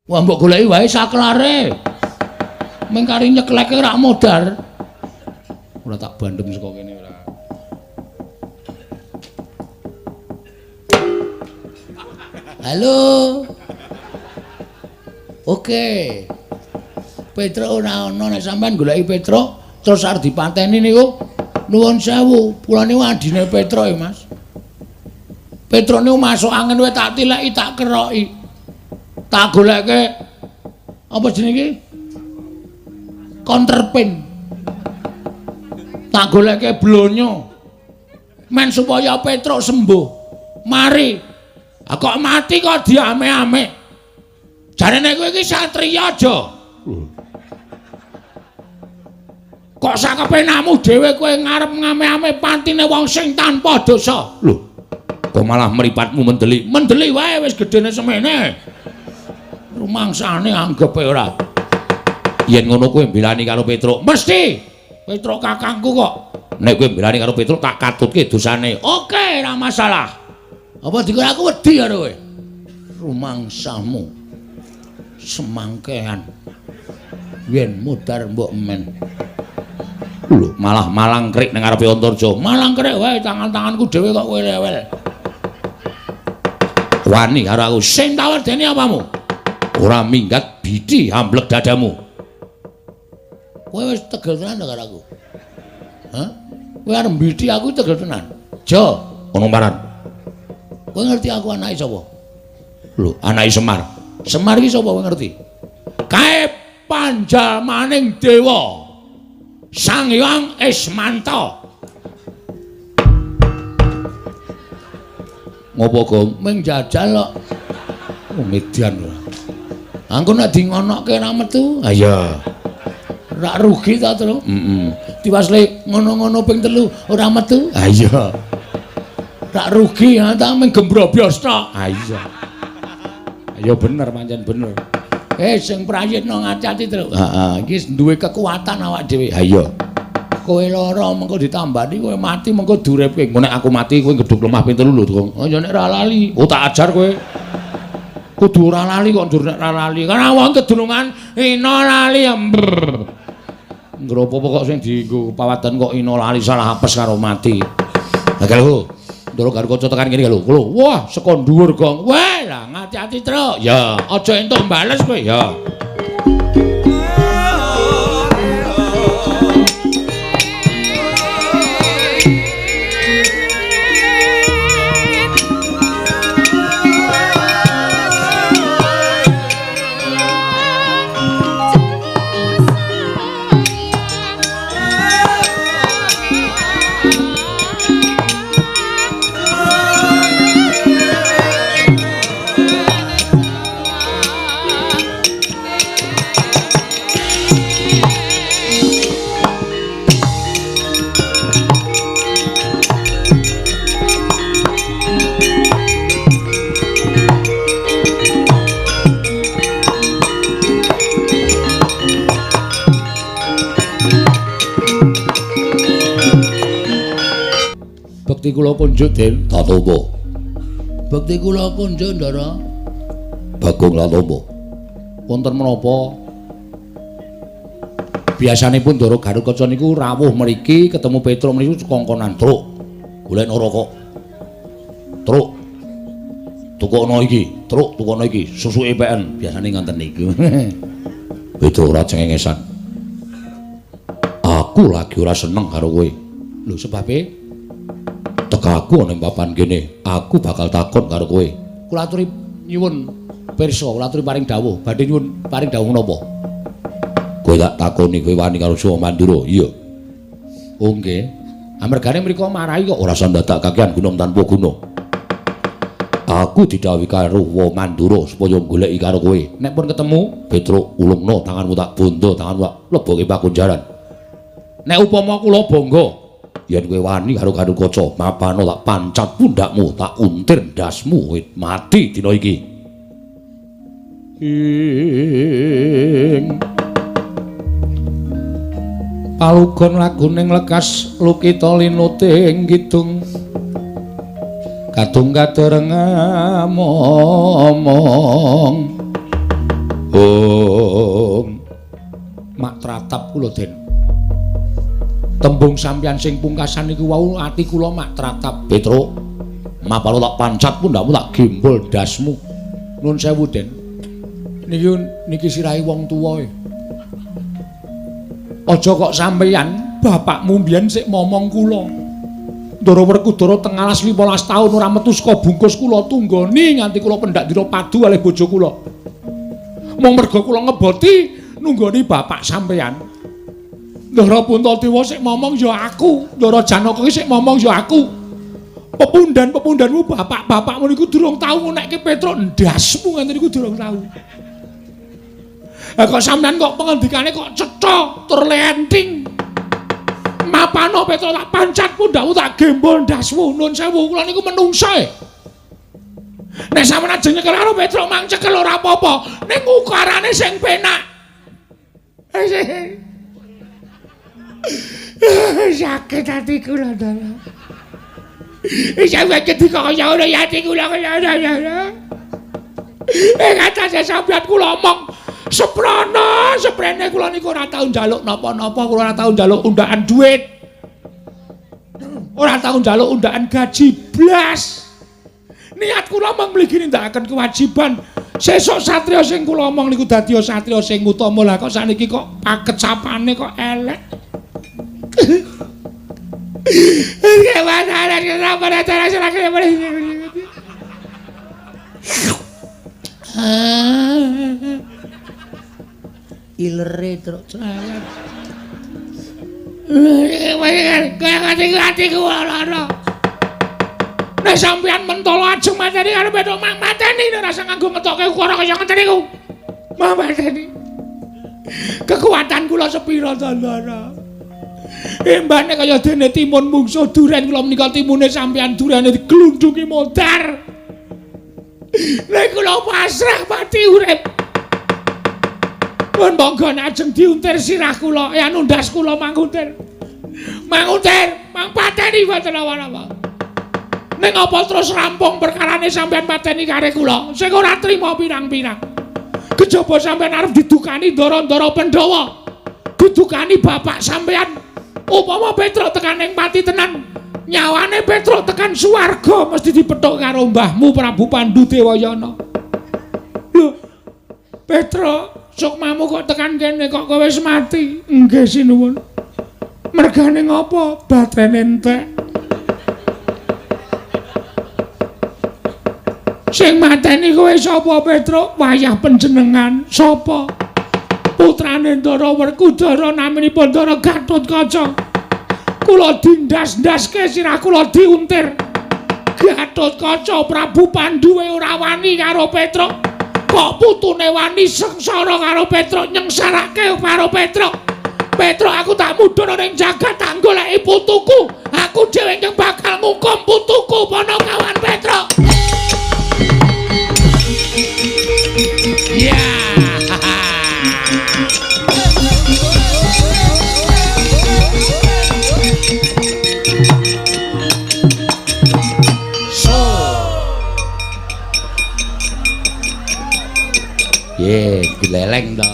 Wah mbok goleki wae saklare. Ming kari nyekleke rak modar. Ora tak bandem saka kene ora. Halo. Oke. Petruk ora ana nek sampean goleki Petruk terus arep dipateni niku nuwun sewu, kula niku adine Petruk ya, Mas. Petruk niku masuk angin wae tak tileki, tak keroki. Tak goleke apa jenenge iki? Counterpain. Tak goleke blonyo. Men supaya Petruk sembuh. Mari. Ah kok mati kok diame-ame. Jarene kowe iki satriya aja. Kok sakepenamu dhewe kowe ngarep ngame-ame pantine wong sing tanpa dosa. Lho, kok malah mripatmu mendeli. Mendeli wae wis gedene semene. Rumangsane anggepe ora. Yen ngono kowe mbelani karo Petruk. Mesti. Petruk kakangku kok. Nek kowe mbelani karo Petruk tak katutke dosane. Oke, ora masalah. Apa dikira aku wedi karo kowe? Rumangsamu semangkean. Yen mudar mbok men. Lho, malah malangkrik ning ngarepe Antarja. Malangkrik wae tangan-tanganku dhewe kok kowe rewel. Wani karo aku. Sing tak wedeni apamu? Ora minggat bidi amblek dadamu. Kowe wis tegel tenan karo aku. Hah? Kowe arep mbiti aku tegel tenan. Jo, ono maran. Kowe ngerti aku anake sapa? Lho, anake Semar. Semar iki sapa kowe ngerti? Kae panjalmaning dewa. Sang Hyang Ismanta. Ngopo, Gong? Ming jajal kok. Oh, median ora. Angko nek di ngonokke ra metu. Ha iya. Rak rugi ta, Tru? Heeh. Diwasle ngono-ngono ping 3 ora metu. Ha iya. Rak rugi ha ta ming gembrobyos tok. Ha iya. Ya bener pancen bener. Sing prayitna ngati-ati, Tru. Heeh, iki duwe kekuatan awak dhewe. Ha iya. Kowe lara mengko ditambani, kowe mati mengko diuripke. Engko nek aku mati kowe gedhog lemah ping 3 lho, Gong. Oh ya nek ora lali. Oh tak ajar kowe. Kudu ora lali kok ndur nek ora lali. Karena wong kedunungan ina lali. Ngropo kok sing dienggo pawadan kok ina lali salah apes karo mati. Lah lho, Ndoro Garukaca tekan kene lho. Lho, wah saka dhuwur, Gong. Wah, lah ngati-ati, Truk. Ya, aja entuk bales kowe ya. Bekti kula kunjuk, Den. Tatopo. Bekti kula kunjuk, Ndara. Bagong Latopo. Wonten menapa? Biasanipun Ndara Garukaca niku rawuh mriki ketemu Petruk mriki kongkonan, Truk. Golekno rokok. Truk. Tukokno iki, Truk, tukokno iki, susuke peken. Biasane ngoten niku. Petruk ora cengengesan. Aku lagi ora seneng karo kowe. Lho, sebabe tekaku ana ing papan kene, aku bakal takon karo kowe. Kula aturi nyuwun pirsa, kula aturi paring dawuh. Badhe nyuwun paring dawuh menapa? Kowe tak takoni kowe wani karo Suwa Mandura? Iya. Oh nggih. Amergane mriku marahi kok ora usah ndadak kakean gunung tanpa guna. Aku didhawuhi karo Wa Mandura supaya goleki karo kowe. Nek pun ketemu, Petruk ulungno tanganmu tak bondo, tanganmu tak leboke pakunjaran. Nek upama kula bangga yen kowe wani karo Garukaca, mapano tak pancat pundakmu, tak untir ndasmu, mati dina iki. Ing palugon laguning lekas lukita linuting kidung kadung kadereng momong. mak tratap kula, Den. Tembung sampeyan sing pungkasan niku wau ati kula mak tratap. Petruk, mapalo tak pancat pundhakmu tak gembol ndasmu. Nuwun sewu, Den. Niki niki sirahe wong tuwa e. Aja kok sampeyan bapakmu mbiyen sik momong kula. Ndara Werkudara teng alas 15 taun ora metu saka bungkus kula tunggoni nganti kula pendak dina padu kalih bojo kula. Mung merga kula ngeboti nunggoni bapak sampeyan. Ndara Puntadewa sik momong ya aku, Ndara Janaka sik momong ya aku. Pepundhan-pepundhanmu bapak-bapakmu niku durung tau ngunekke Petruk ndasmu ngene niku durung tau. Lah kok sampeyan kok pengendikane kok cetha tur lenting. Mapano Petruk tak pancat pundhakmu tak gembol ndasmu. Nun sewu kula niku menungsa e. Nek sampeyan ajeng nyekel karo Petruk mang cekel ora apa-apa, ning ukarane sing penak. Sakit ati kula Ndara. Sampeyan ketika kaya ngono ya ati kula kaya ngono. Ing atase sampeyan kula omong seprana, seprene kula niku ora tau njaluk napa-napa, kula ora tau njaluk undaan duit. Ora tau njaluk undaan gaji blas. Niat kula mung mligi nindakaken kewajiban. Sesuk satriya sing kula omong niku dadi satriya sing utama. Lah kok sakniki kok pakecapane kok elek. Ilere truk crayan. Nek sampeyan mentolo ajeng mateni karo Petruk mang mateni nek rasa nganggo ngetokke ukara kaya ngeten niku. Mang mateni. Kekuatan kula sepira to, Ndara? Embane kaya dene timun mungsuh duren kula menika timune sampeyan durene diglundungi modar. Nek kula pasrah pati urip. Pun monggo ajeng diuntir sirah kula, ya nundas kula manguntir. Manguntir, mang pateni boten napa-napa. Ning apa terus rampung perkarane sampeyan pateni kare kula sing ora trima pirang-pirang. Kejaba sampeyan arep didukani ndara-ndara Pandhawa. Didukani bapak sampeyan. Upama Petruk tekan ing pati tenan, nyawane Petruk tekan swarga mesti dipethuk karo mbahmu Prabu Pandu Dewayana. Lho, Petruk, sukmamu kok tekan kene kok kowe wis mati? Nggih sinuwun. Mergane ngopo? Batrene entek. Sing mateni kowe sapa, Petruk? Wayah panjenengan. Sapa? Putrane Ndara Werkudara naminipun Ndara Gatotkaca. Kula dindas-ndaske sirah kula diuntir. Gatotkaca Prabu Pandu ora wani karo Petruk. Kok putune wani sengsara karo Petruk, nyengsarake karo Petruk. Petruk aku tak mudhun ning jagat tak goleki putuku. Aku dhewe ingkang bakal ngukum putuku Panakawan Petruk. Ya. So. Ye, dileleng to.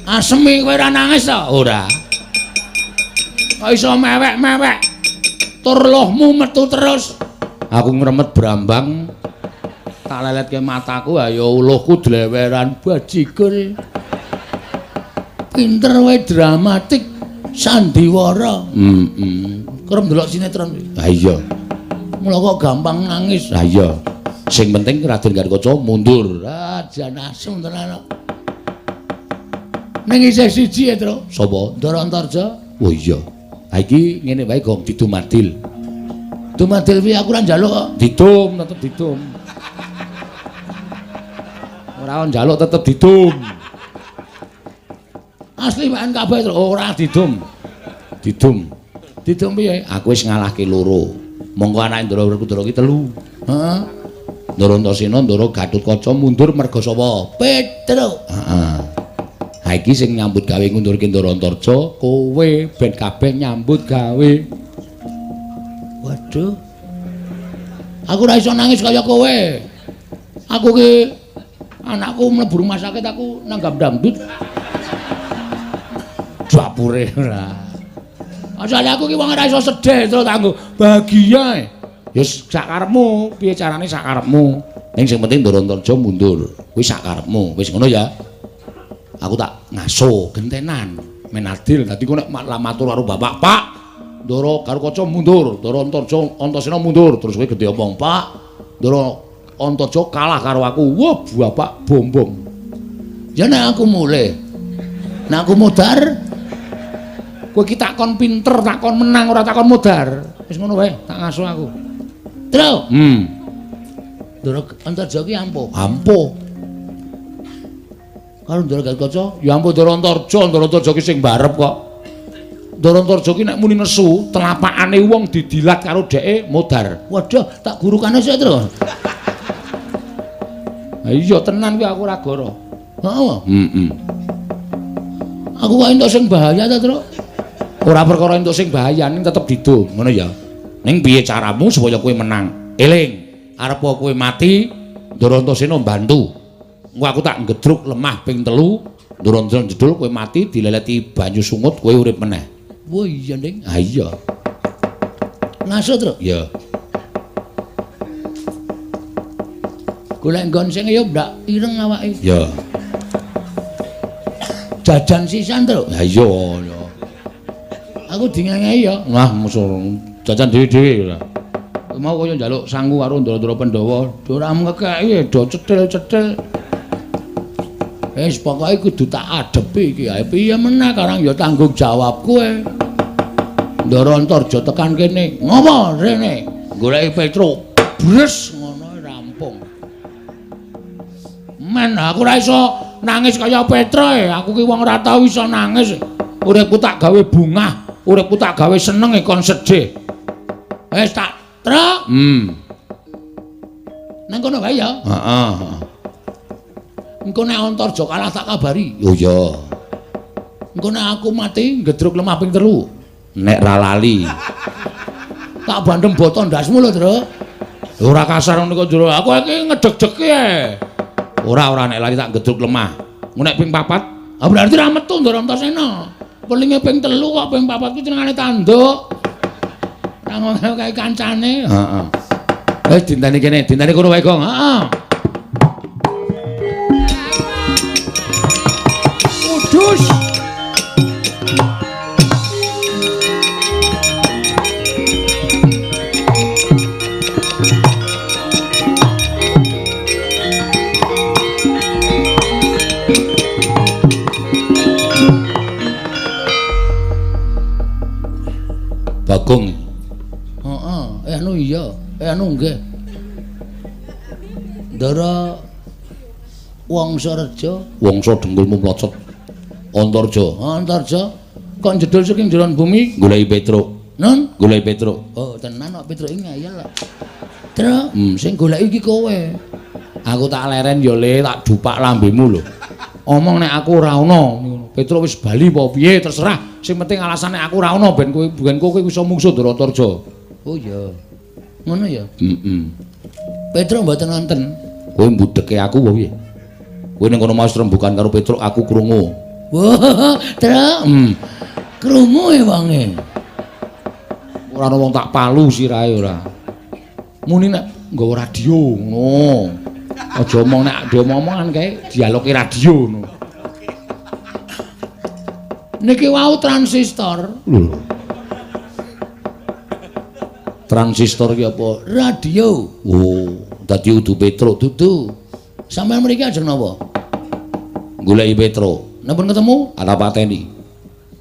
Asemi kowe ora nangis to? Ora. Kok iso mewek-mewek? Tur lohmu metu terus. Aku ngremet brambang. Tak leletke mataku, ayo uluhku dleweran bajigur. Pinter wae dramatik sandiwara. Heeh. Kerep ndelok sinetron. Ha iya. Mula kok gampang nangis. Ha iya. Sing penting Raden Gatotkaca mundur. Ah, jan asem tenan kok. Ning isih siji ya, Tru. Sapa? Ndara Antarja. Oh iya. Ha iki ngene wae gong didumadil. Dumadil piye aku ora njaluk kok. Didum, tetep didum. Ora njaluk tetep didum. Asli waen kabeh ora didum. Didum. Didum piye? Aku wis ngalahke loro. Monggo anake Ndara Werkudara ki telu. Heeh. Ndara Antasena, Ndara Gatotkaca mundur merga sapa? Petruk. Heeh. Ha iki sing nyambut gawe ngundurke Ndara Antarja, kowe ben kabeh nyambut gawe. Waduh. Aku ora iso nangis kaya kowe. Aku ki anakku mlebu rumah sakit aku nanggap dangdut. kapure ora. Asale aku ki wong ora iso sedih terus kanggo bahagia. Ya sak karepmu, piye carane sak karepmu. Ning sing penting Ndara Antarja mundur. Kuwi sak karepmu. Wis ngono ya. Aku tak ngaso gentenan men adil. Dadi ku nek matur karo bapak, Pak, Ndara Garukaca mundur, Ndara Antarja Antasena mundur. Terus kowe gedhe omong, Pak, Ndara Antarja kalah karo aku. Wah, bapak bombong. Ya nek aku mulih. Nek aku modar, kowe iki takon pinter, takon menang, ora takon modar. Wis ngono wae, tak ngaso aku. Tru. Ndara Antarja ki ampuh. Ampuh. Karo Ndara Garukaca, ya ampuh Ndara Antarja, Ndara Antarja ki sing barep kok. Ndara Antarja ki nek muni nesu, telapakane wong didilat karo dheke modar. Waduh, tak gurukane sik, Tru. Ha iya tenan kuwi aku ora goro. Heeh. Heeh. Aku kok entuk sing bahaya ta, Tru? Ora perkara entuk sing bahaya, ning tetep didum, ngono ya. Ning piye caramu supaya kowe menang? Eling, arep kowe mati, Ndara Antasena mbantu. Engko aku tak ngedruk lemah ping 3, Ndara Antasena jedul kowe mati dileleti banyu sungut kowe urip meneh. Wah iya, Ning. Ha iya. Ngaso, Tru? Iya. Golek nggon sing ya ndak ireng awake. Iya. Jajan sisan, Tru? Ha iya, ya. Aku dingengehi ya. Wah, musuh jajan dhewe-dhewe ora. Mau kaya njaluk sangu karo ndara-ndara Pandhawa, ora ngekeki do cetil-cetil. Wis pokoke kudu tak adepi iki. Ha piye meneh karang ya tanggung jawab kowe. Ndara Antarja tekan kene. Ngopo rene? Goleki Petruk. Bres ngono rampung. Men aku ora iso nangis kaya Petruk. Aku ki wong ora tau iso nangis. Uripku tak gawe bungah, uripku tak gawe seneng kon sedih. Wis tak truk. Nang kono wae ya. Heeh, heeh. Engko nek Antarja kalah tak kabari. Oh iya. Engko nek aku mati ngedruk lemah ping 3. Nek ra lali. Tak bandem boto ndasmu lho, Truk. Ora kasar ngono kok, Jero. Aku iki ngedeg-degi e. Ora ora nek lali tak ngedruk lemah. Engko nek ping 4, ah berarti ra metu Ndara Antasena. Pelinge ping 3 kok ping 4 kuwi jenengane tanduk. Ra ngono kae kancane. Heeh. Wis dinteni kene, dinteni kono wae, Gong. Heeh. Kudus. Bagong. Heeh, anu iya, anu nggih. Ndara Wangsareja, Wangsa dengkulmu mlocot. Antarja, Antarja kok jedul saking jeron bumi goleki Petruk. Nun, goleki Petruk. Oh, tenan kok Petruk iki ngeyel kok. Truk, sing goleki iki kowe. Aku tak leren ya Le, tak dupak lambemu lho. Omong nek aku ora ana ngono. Petruk wis bali apa piye terserah. Sing penting alasane aku ora ana ben kowe ben kowe iso mungsuh Ndara Antarja. Oh iya. Ngono ya? Heeh. Petruk mboten wonten. Kowe mbudheke aku apa piye? Kowe ning kono mau rembukan karo Petruk aku krungu. Wah, Truk. Krungu e wonge. Ora ana wong tak palu sirahe ora. Muni nek nggawa radio ngono. Aja omong nek diomong-omongan kae dialoge radio ngono. Niki wau transistor. Lho. Transistor ki apa? Radio. Oh, dadi udu Petruk dudu. Sampeyan mriki ajeng napa? Goleki Petruk. Napa ketemu? Ala pateni.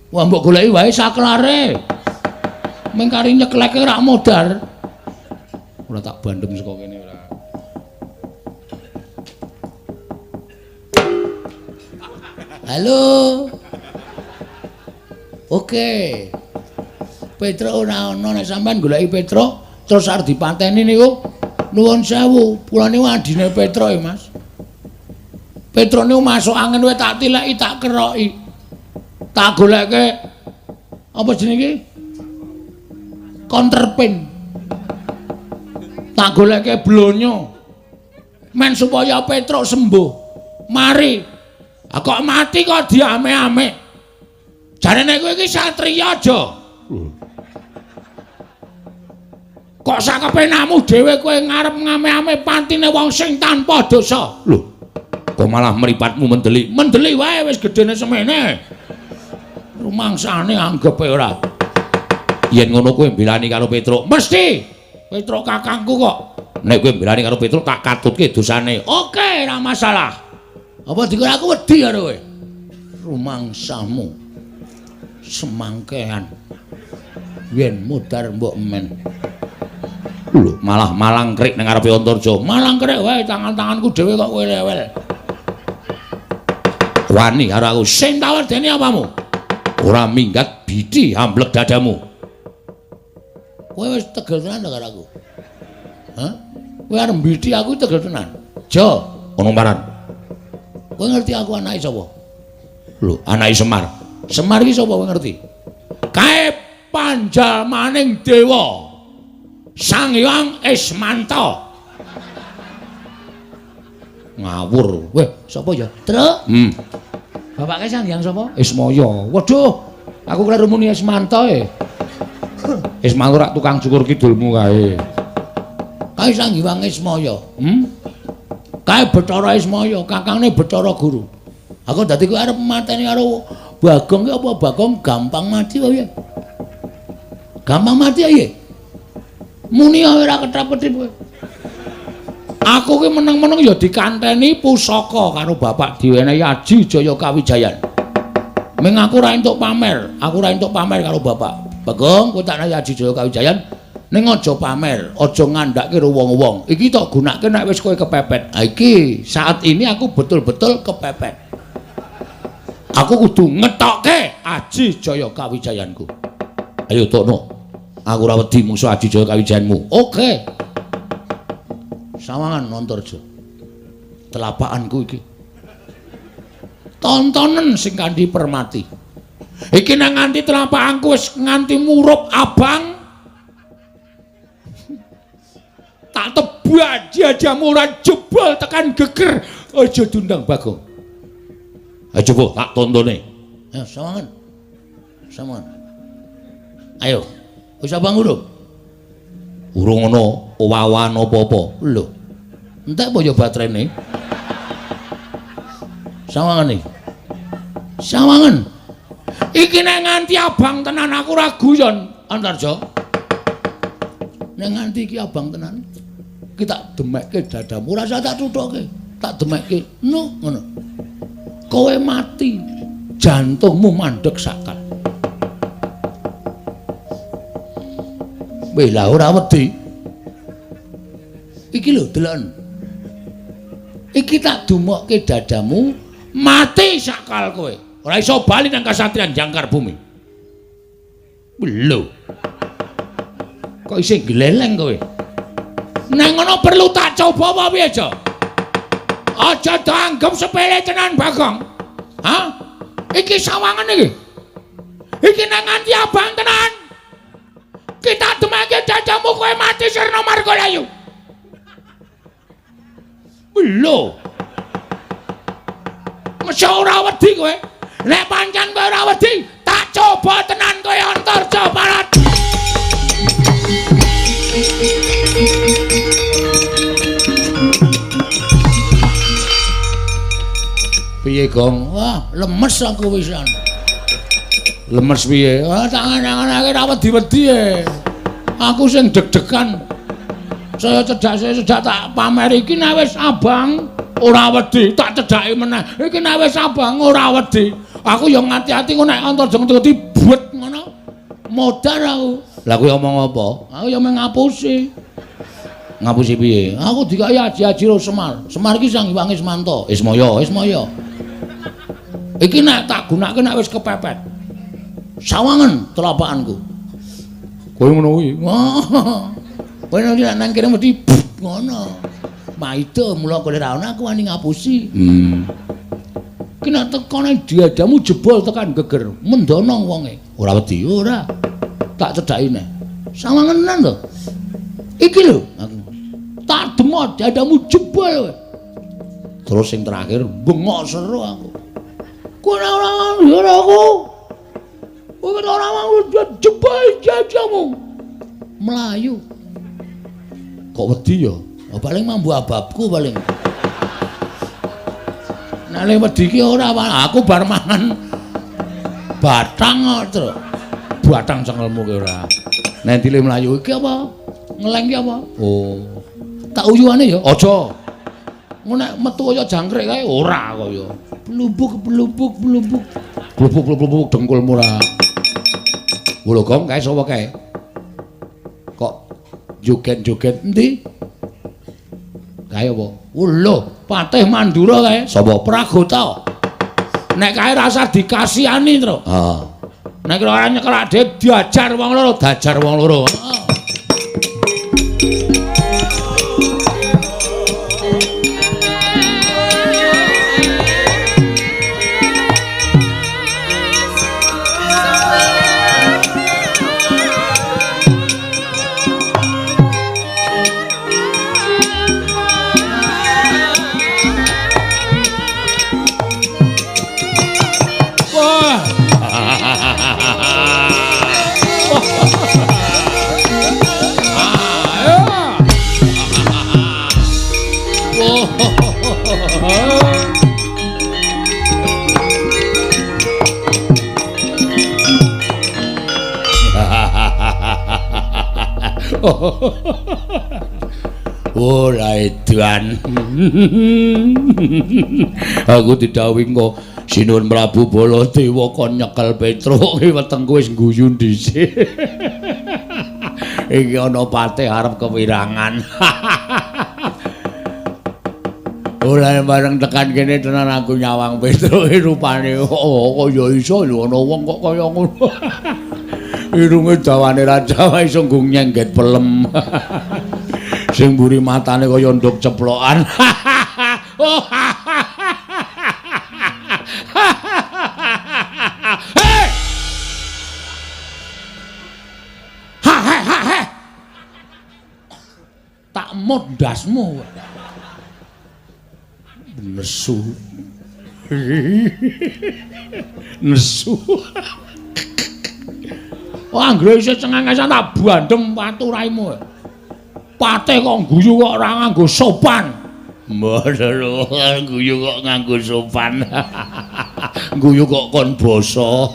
Wah, mbok goleki wae saklare. Ming kari nyekleke rak modar. Ora tak bandem saka kene ora. Halo. Oke. Petruk ora ana nek sampean goleki Petruk terus arep dipateni niku nuwun sewu, kula niku adine Petruk ya, Mas. Petruk niku masuk angin wae tak tileki, tak keroki. Tak goleke apa jenenge iki? Counterpain. Tak goleke blonyo. Men supaya Petruk sembuh. Mari. Ah kok mati kok diame-ame. Jarene kowe iki satriya aja. Kok sakepenamu dhewe kowe ngarep ngame-ame pantine wong sing tanpa dosa. Lho, kok malah mripatmu mendeli. Mendeli wae wis gedene semene. Rumangsane anggepe ora. Yen ngono kowe mbelani karo Petruk. Mesti. Petruk kakangku kok. Nek kowe mbelani karo Petruk tak katutke dosane. Oke, ora masalah. Apa dikira aku wedi karo kowe? Rumangsamu semangkean. Yen mudhar mbok men. Lho, malah malang krik nang ngarepe Antarja. Malang krik wae tangan-tanganku dhewe kok kowe lewel. Wani karo aku. Sing tak wedeni apamu? Ora minggat biti amblek dadamu. Kowe wis tegel tenan karo aku. Hah? Kowe arep mbiti aku tegel tenan. Jo, ono paran. Kowe ngerti aku anake sapa? Lho, anake Semar. Semar iki sapa kowe ngerti? Kae panjalmaning dewa. Sang Hyang Ismanta. Ngawur. Weh, sapa ya? Truk. Bapake Sang Hyang sapa? Ismaya. Waduh, aku kleru muni Ismanta e. Ismanta rak tukang cukur kidulmu kae. Kae Sang Hyang Ismaya. Kae Bathara Ismaya, kakangne Bathara Guru. Aku dadi kowe arep mateni karo Bagong ki apa Bagong gampang mati wae piye? Gampang mati ya? Muni ora ketap-ketip kowe. Aku ki meneng-meneng ya dikanteni pusaka karo bapak diwenehi Aji Jaya Kawijayan. Ming aku ora entuk pamer, aku ora entuk pamer karo bapak. Bagong, kowe tak nehi Aji Jaya Kawijayan ning aja pamer, aja ngandhake karo wong-wong. Iki tok gunake nek wis kowe kepepet. Ha iki saat ini aku betul-betul kepepet. Aku kudu ngetokke Aji Jaya Kawijayanku. Ayo tokno. Aku ora wedi mungsu Aji Jaya Kawijayanmu. Oke. Sawangan Antarja. Telapakanku iki. Tontonen sing kanthi permati. Iki nang nganti telapakanku wis nganti murup abang. Tak tebak jajamu ora jebol tekan geger. Aja diundang Bagong. Ayo coba tak tontone. Ayo sawangan. Sawangan. Ayo. Wis abang urung? Urung ana owawan apa-apa. Lho. Entek apa ya baterene? Sawangan iki. Sawangan. Iki nek nganti abang tenan aku ora guyon, Antarja. Nek nganti iki abang tenan, iki tak demekke dadamu, ora usah tak thuthuke, tak demekke. No, ngono. Kowe mati, jantungmu mandeg sakal. Weh lah ora wedi. Iki lho deloken. Iki tak dumokke dadamu, mati sakal kowe. Ora iso bali nang kasatriyan Jangkar Bumi. Lho. Kok isih gleleng kowe? Nang ngono perlu tak coba apa piye, Jo? Aja dianggep sepele tenan, Bagong. Hah? Iki sawangan iki. Iki nang nganti abang tenan. Kita demake dadamu kowe mati sirna margalayu. Lho. Mesti ora wedi kowe. Nek pancen kowe ora wedi, tak coba tenan kowe Antarja Barat. Piye, Gong? Wah, lemes aku wisan. Lemes piye? Wah, tak angan-anganake ora wedi-wedi e. Aku sing deg-degan. Saya cedak tak pamer iki nek wis abang ora wedi, tak cedhaki meneh. Iki nek wis abang ora wedi. Aku ya ngati-ati kok nek Antarja ngerti buet ngono. Modar aku. Lah kowe omong apa? Aku ya mung ngapusi. Ngapusi piye? Aku dikai aji-aji ro Semar. Semar iki Sang Hyang Ismanta. Ismaya, Ismaya. Iki nek tak gunake nek wis kepepet. Sawangen telapakanku. Kowe ngono kuwi. Kowe nek nang kene mesti ngono. Maida mula kowe ora ana aku wani ngapusi. Ki nek teko nang dadamu jebol tekan geger, mendono wonge. Ora wedi, ora. Tak cedhaki neh. Sawangenan to. Iki lho aku. Tak demot dadamu jebol kowe. Terus sing terakhir bengok seru aku. Kowe ora ora aku. Ora jebol jajamu. Melayu. Kok wedi ya? Paling mambu ababku paling. Nek le wedi ki ora, aku bar mangan batang kok, Tru. Batang cengelmu ki ora. Nek dile mlayu iki apa? Ngeleng ki apa? Oh. Tak uyuane ya? Aja. Ngono nek metu kaya jangkrik kae ora kaya. Blubuk blubuk blubuk. Blubuk blubuk dengkulmu ora. Lho Gong, kae sapa kae? Kok joget-joget endi? Kae apa? Lho, Patih Mandura kae. Sapa? Pragota. Nek kae rasa dikasihani, Tru. Heeh. Nek ora nyekel dhewe diajar wong loro, diajar wong loro. Heeh. Ora edan. Aku didhawuhi engko Sinuwun Prabu Baladewa kon nyekel Petruk ki wetengku wis guyu dhisik. Iki ana patih arep kewirangan. Ora bareng tekan kene tenan aku nyawang Petruk rupane oh kaya iso lho ana wong kok kaya ngono. Irunge dawane raja wae iso nggo nyengget pelem. Sing mburi matane kaya nduk ceplokan. Hei! Ha ha ha ha. Tak mut ndasmu. Nesu. Nesu. Wah, anggere isih cengengesan tak bandem watu raimu. Patih kok guyu kok ora nganggo sopan. Mboten guyu kok nganggo sopan. Guyu kok kon basa.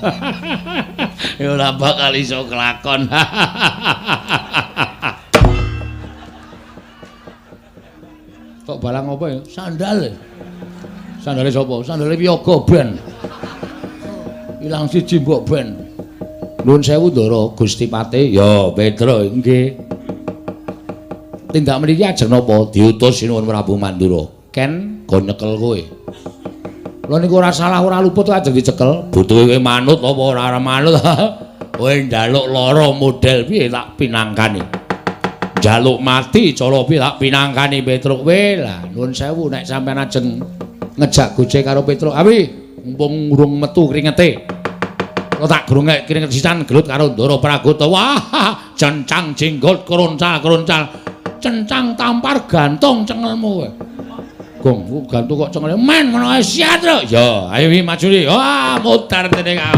Ya ora bakal iso kelakon. Kok balang apa ya? Sandal. Sandale sapa? Sandale Wiyaga ben. Ilang siji mbok ben. Nuwun sewu Ndara Gusti Patih. Ya, Petra nggih. Tindak mriki ajeng napa? Diutus Sinuwun Prabu Mandura. Ken go nyekel kowe. Lha niku ora salah ora luput ajeng dicekel. Butuhe kowe manut apa ora manut? Kowe njaluk lara model piye tak pinangkani. Njaluk mati cara piye tak pinangkani Petruk kowe. Lah nuwun sewu nek sampean ajeng ngejak gojek karo Petruk. Awi mumpung urung metu kringete. Kok tak grungek kringet sisan gelut karo Ndara Pragota. Wah, cencang jenggot kroncal-kroncal. Cencang tampar gantung cengelmu kowe. Gong, gantung kok cengele. Men ngono ae siat lho. Ya, ayo wi maju ri. Wah, mutar dene kae.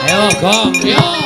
Ayo, Gong, yo.